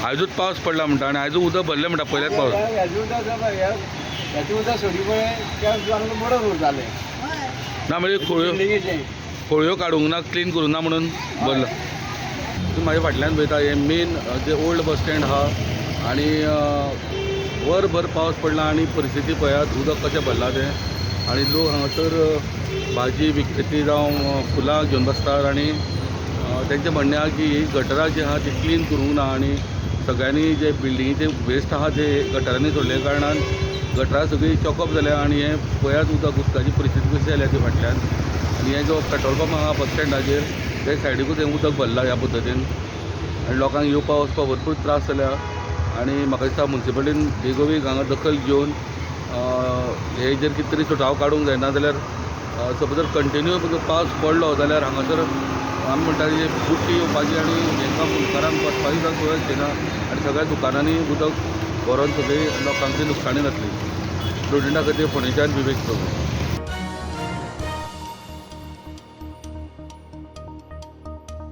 आयजूच पावस पडला म्हणटा आनी आयजूच उदक भरलें म्हणटा पयल्याच पावस. हेजें उदक हेजें उदक सोडी पळय त्या आमकां मोडून उरतालें. ना म्हणजे खळयो बिल्डिंगेचें खळयो काडूंक ना, क्लीन करूंक ना म्हणून भरलां. तूं म्हाज्या फाटल्यान पळयता हें मेन जें ओल्ड बस स्टँड आहा आनी वरभर पावस पडला आनी परिस्थिती पळयात उदक कशें भरलां तें. आनी लोक हांगासर भाजी विक्रेती जावं फुलां घेवन बसतात आनी तेंचें म्हणणें आहा की ही गटरां जी आहा ती क्लीन करूंक ना आनी सगळ्यांनी जे बिल्डिंगेचे वेस्ट आहा ते गटरांनी सोडले कारणान गटरां सगळीं चॉकअप जाल्या आनी हें पळयात उदक, उदकाची परिस्थिती कशी जाल्या ती फाटल्यान. आनी हें जो पेट्रोल पंप आहा बस स्टँडाचेर ते सायडीकूच हें उदक भरलां ह्या पद्दतीन आनी लोकांक येवपा वचपाक भरपूर त्रास जाल्या. आनी म्हाका दिसता मुन्सिपालिटीन बेगोबेग हांगा दखल घेवन हेजेर कितें तरी सुटाव काडूंक जाय. ना जाल्यार सपोज जर कंटिन्यू पावस पडलो जाल्यार हांगासर आमी म्हणटा ती बुट्टी येवपाची आनी हेंकां मुंडकारांक बसपाची सुद्दां सोय आसची ना आनी सगळ्या दुकानांनी उदक भरोन सगळी लोकांची लुकसाणी जातली. प्रुडंटा खातीर फोंडेच्यान विवेक प्रभू.